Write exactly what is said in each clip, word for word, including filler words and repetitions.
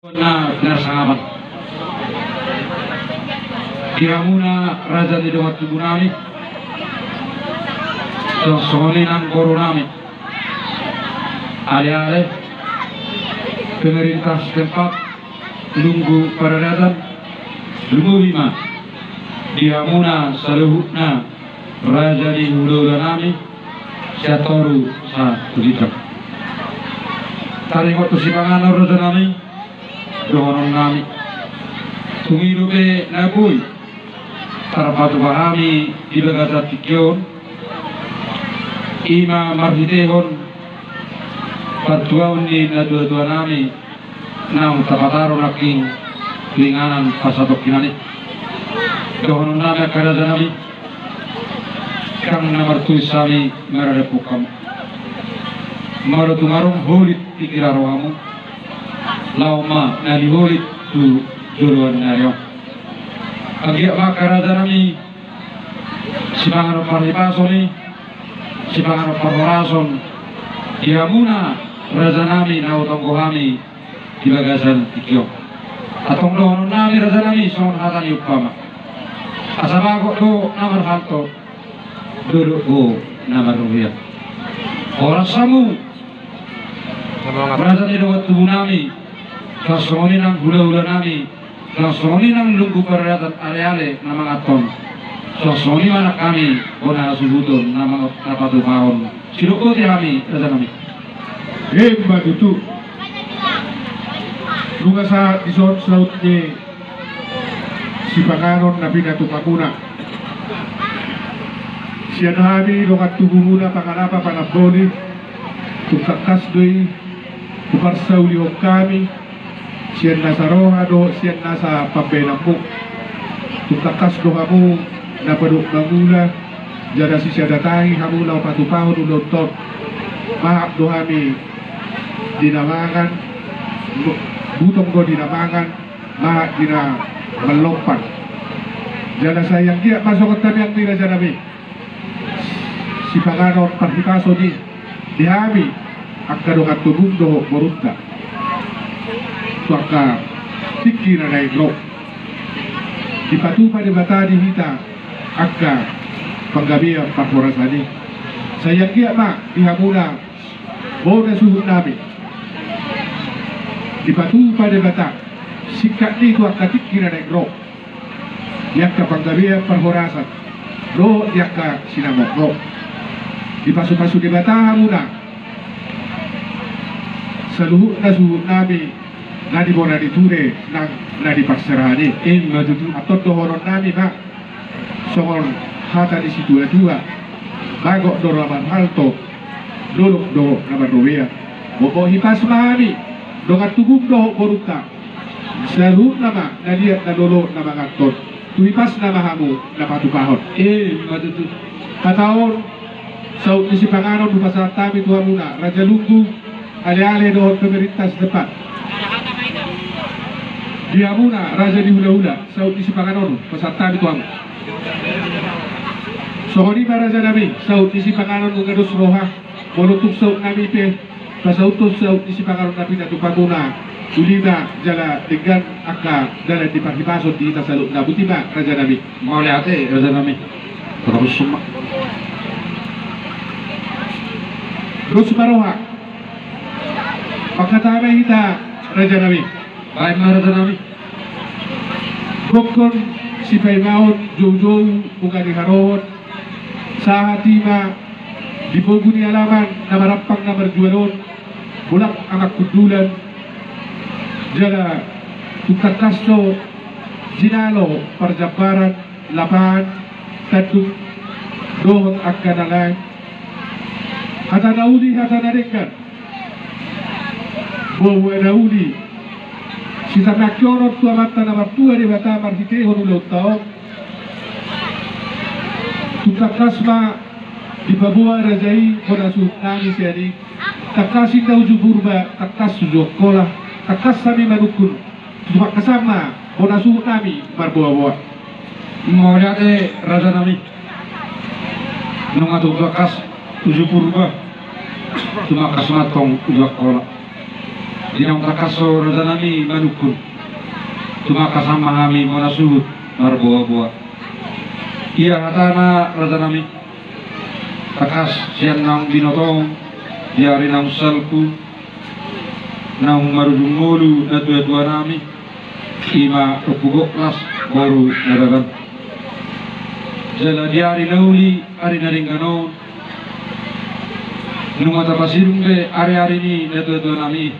Na pinarsangapon di hamuna raja ni dongan tubunami, songon i nang borunami, aleale, pemerintah setempat, lunggu paradaton, lumobi ma di hamuna saluhutna raja ni hulahulanami, sian toru sahat tu ginjang. Taringot tu sipanganon rajanami, dohononnami, tung i dope na boi tarpatupa hami di bagasan tingki on, i ma marhitehon partuaon ni natuatuanami naung tapataru nangkin tu inganan pasatongkinan i. Dohononnami angka rajanami, ndang na martulis hami maradophon hamu. Molo tung adong holit pikiran rohamu, laho ma na niholit tu joloan ni ari on. Anggiat ma angka rajanami, sipanganon parhipason i, sipanganon parhorason di hamuna rajanami na hutonggo hami di bagasan tingki on. Antong dohononnami rajanami songon hata ni umpama: Asa bagot do na marhalto, dolok do na marrobean. Horas hamu raja ni dongan tubunami, songon i nang hulahulanami, songon i nang lunggu paradaton, aleale na manganhon. Songon i ma nang hami bona hasuhuton na mangan, na patupahon. Sidok boti hami rajanami. Emma tutu. Nunga sahat dison saut ni sipanganon na pinatupamuna. Sian hami dongan tubumuna Pangalapa Panamboli, tung tangkas do i huparsaulihon hami sian nasa roha dohot sian nasa pambahenanmu. Tung tangkas do hamu na padok mangula, jala sisada tahi hamu laho patupahon ulaonta on. Mahap do hami di na mangan, butong do di na mangan, mahap di na mallompan. Jala sai anggiat ma songon tamiang ni rajanami, sipanganon parhipason i di hami angka dongan tubum dohot borunta tu angka tingki na naeng ro. Dipatupa Debata di hita angka panggabean parhorasan i. Sai anggiat ma di hamuna bona suhutnami, dipatupa Debata singkat ni tu angka tingki na naeng ro, di angka panggabean parhorasan dohot di angka sinamot ro. Dipasupasu Debata hamuna saluhutna suhutnami na di bona ni ture nang na di parserahan i. Emma tutu. Antong dohononnami ma songon hata ni situatua: Bagot do na marhalto, dolok do na marrobean. Bobo hipas ma hami dongan tubum dohot borunta, saluhutna ma na liat na lolo na manganhon. Tu hipasna ma hamu na patupahon. Emma tutu. Hata on saut ni sipanganon hupasahat hami tu hamuna raja lunggu, aleale dohot pemerintah setempat. Di hamuna raja ni hulahula, saut ni sipanganon hupasahat hami tu hamu. Songon i ma rajanami, saut ni sipanganon nunga dos roha. Molo tung sautnami pe pasauthon saut ni sipanganon na pinatupamuna, uli ma jala denggan angka dalan ni parhipason di hita saluhutna. Boti ma rajanami. Mauliate rajanami. Tarus ma. Dos ma roha. Mangkatai ma hita rajanami. Baen ma rajanami. Gokhon sipaimaon joujou, punga ni harohon, sahat i ma di pogu ni alaman na marampang na marjual on, mulak amang hundulan, jala tung tangkas do jinalo parjambaran, lapan, tanduk, dohot angka na lain. Hata na uli, hata na denggan, boaboa na uli. Sitarnangkionon tu Amanta na martua Debata marhitehon ulaonta on. Tung tangkas ma dipaboa raja i bona suhutnami sian i. Tangkas inna uju Purba, tangkas uju Angkola, tangkas hami manungkun. Tung tangkas ma bona suhutnami marboaboa. Mauliate rajanami. Nunga tung tangkas uju Purba, tung tangkas ma antong uju Angkola. Di naung tangkas ho rajanami manungkun, tumangkas ma hami bona suhut marboaboa. Ia hatana rajanami, tangkas sian naung binoto di ari naung salpu, naung marujung ngolu natuatuanami, ima Ompu Goklas boru Nababan. Jala di ari na uli, ari na denggan on, nunga tapasidung be ariari ni natuatuanami i.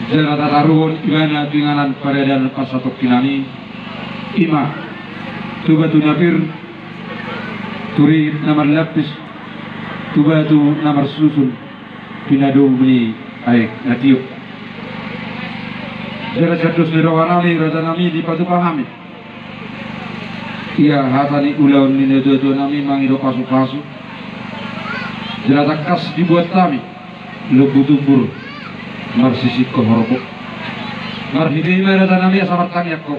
Jala tataruhon ibana tu inganan paradanan parsatongkinan i, ima tu batu na pir, tu ringit na marlapis, tu batu na marsusun, pinadomu ni aek na tio. Jala sian dos ni rohanami rajanami dipatupa hami. Ia hata ni ulaon ni natuatuanami mangido pasupasu. Jala tangkas dibuat hami lombu tumbur marsisingkop horbo. Marhite i ma rajanami asa martangiang ho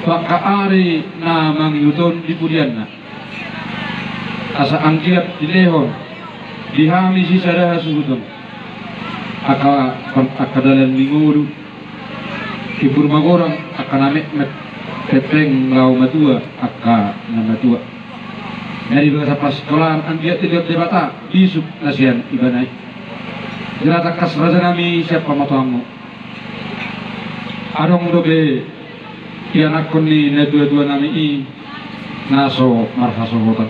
tu angka ari na mangihut on di pudianna. Asa anggiat dilehon di hami sisada hasuhuton. Angka, angka dalan ni ngolu, timbul magodang angka na metmet, pengpeng laho matua angka na matua. Na di bagasan parsikolaan anggiat dilehon Debata bisuk na sian ibana i. Jala tangkas rajanami sian pamatuanmu. Adong dope ianakhon ni natuatuanami i na so marhasohotan.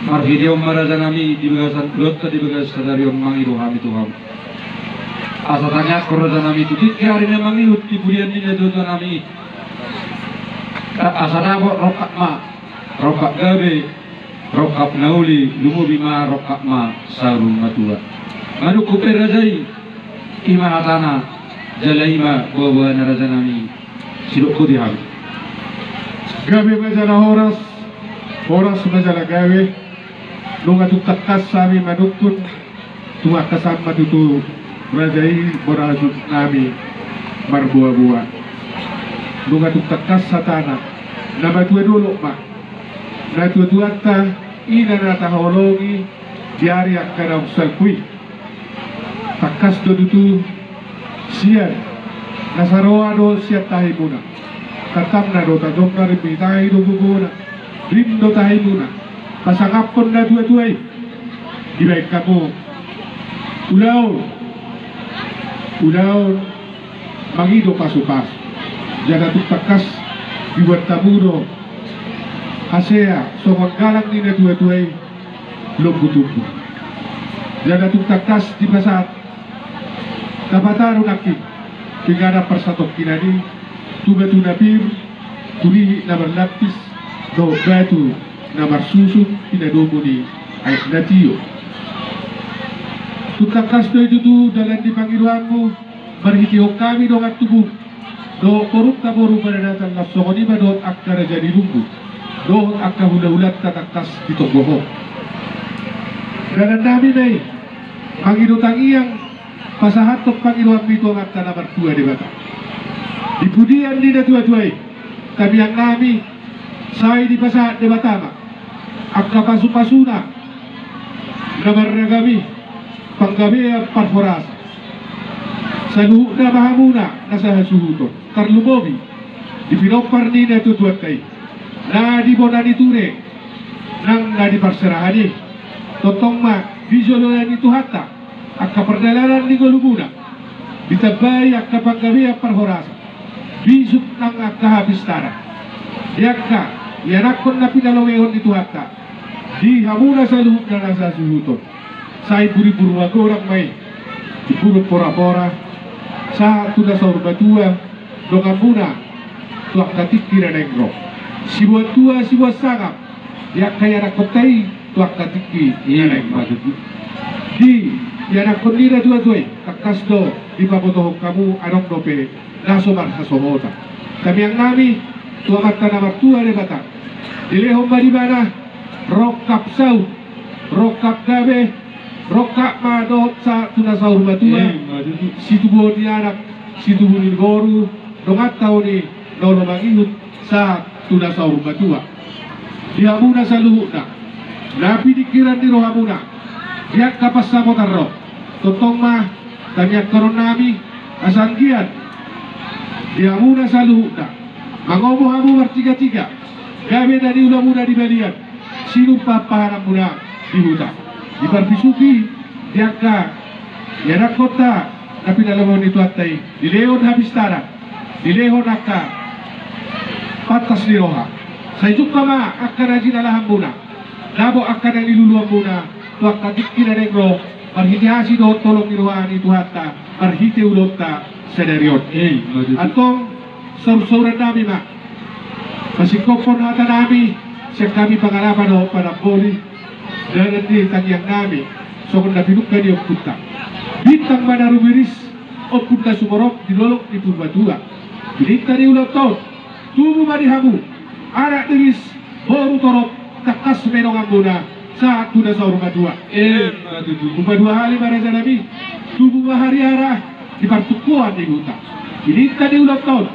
Marhite on ma rajanami di bagasan ulaonta di bagasan sadari on mangido hami tu hamu. Asa tangiangkon rajanami tu tingki ari na mangihut di pudian ni natuatuanami i. A-, asa dapot rongkap ma, rongkap gabe, rongkap na uli, lumobi ma rongkap ma saur matua. Manungkun pe raja i, ima hatana, jala ima boaboana rajanami. Sidok boti hami. Gabe ma jala horas, horas ma jala gabe. Nunga tung tangkas hami manungkun, tumangkasan ma tutu raja i bona suhutnami marboaboa. Nunga tung tangkas hatana, na matua dolok ma. Natuatuanta i na na taholongi di ari angka naung salpu i. Tangkas do tutu sian na saroha do sian tahimuna. Tantanna do tajomna, rim ni tahi do gogona. Rim do tahimuna pasangaphon natuatua i. Dibaen hamu ulaon, ulaon mangido pasupasu. Jala tung tangkas dibuat hamu do hasea songon galang ni natuatua i, lombu tumbur. Jala tung tangkas dipasahat tapataru nangkin tu inganan parsatongkinan i, tu batu na pir, tu ringit na marlapis, dohot batu na marsusun pinadomu ni aek na tio. Tung tangkas do i tutu dalan ni pangidoanmu, marhitehon hami dongan tubu dohot borunta boru Paradatan, laos songon i ma dohot angka raja ni lunggu dohot angka hulahulanta tangkas ditonggo ho. Dalannami ma i mangido tangiang, pasahathon pangidoanmi tu Amanta na martua Debata. Di pudian ni natuatua i, tangiangnami, sai dipasahat Debata ma angka pasupasuna na marragam i, panggabean parhorasan. Saluhutna ma hamuna na sahasuhuton, tarlumobi di pinompar ni natuatuanta i, na di bona ni ture nang na di parserahan i. Tongtong ma di joloan ni Tuhanta angka pardalanan ni ngolumuna, ditambai angka panggabean parhorasan, bisuk nang angka hapistaran. Di angka ianakhon na pinalobehon ni Tuhanta, di hamuna saluhutna na sasuhuton, sai burimbur magodang ma i, di pudun porapora, sahat tu na saur matua, donganmuna tu angka tingki na naeng ro. Siboan tua, siboan sangap di angka ianakhonta i tu angka tingki na naeng ro. Di ianakhon ni natuatua i, tangkas do dipabotohon hamu adong dope na so marhasohotan. Tangiangnami tu Amanta na martua Debata, dilehon ma di ibana rongkap saut, rongkap gabe, rongkap ma dohot sahat tu na saur matua. Situbuhon ni anak, situbuhon ni boru, donganta on i na olo mangihut sahat tu na saur matua. Di hamuna saluhutna na piningkiran ni rohamuna di angka pansamotan ro, tongtong ma Tangiangkonon nami, asa anggiat di hamuna saluhutna, mangomo hamu martigatiga, gabe na niulamuna di balian, sinur pahanpahananmuna di huta. Diparbisuhi di angka ianakhonta na pinalehon ni Tuhanta i, dilehon hapistaran, dilehon angka pantas ni roha. Sai jumpa ma angka na jinalahanmuna, dapot angka na niluluanmuna tu angka tingki na naeng ro, marhite asi dohot holong ni roha ni Tuhanta, marhite ulaonta sadari on. Eh, ima tutu. Antong, saursaurannami ma, pasingkophon hatanami sian hami pangalaman dohot panamboli, dalan ni tangiangnami, songon na pinungka ni ompunta: Bintang ma na rumiris, ombun na sumorop di dolok ni Purbatua. Bininta ni ulaonta on, tubu ma di hamu anak riris, boru torop, tangkas ma donganmuna sahat tu na saur matua. Eh, ima tutu. Upa dua hali ma, rajanami, tubu ma hariara di partungkoan ni huta. Bininta ni ulaonta on,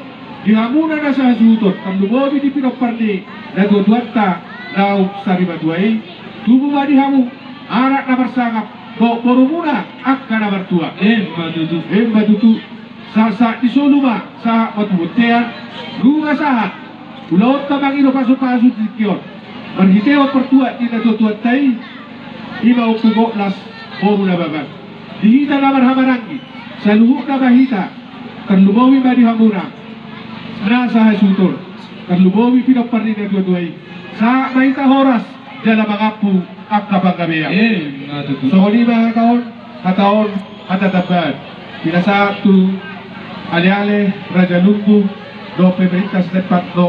di hamuna na sahasuhuton, tarlumobi di pinompar ni natuatuanta naung sarimatua i, tubu ma di hamu anak na marsangap dohot borumuna angka na martua. Eh, ima tutu. Eh, ima tutu. Sahat-sahat ni solu ma sahat ma tu bontean, nunga sahat ulaonta mangido pasupasu di tingki on, marhitehon partuat ni natuatuanta i, ima Ompu Goklas boru Nababan. Di hita na marhahamaranggi, saluhutna ma hita, tarlumobi ma di hamuna na sahasuhuton, tarlumobi pinompar ni natuatua i, sahat ma hita horas jala mangampu angka panggabean. Eh, ima tutu. Songon i ma hata on, hata on, hata tambaan. Pinasahat tu aleale, raja lumbu, dohot pemerintah setempat, dohot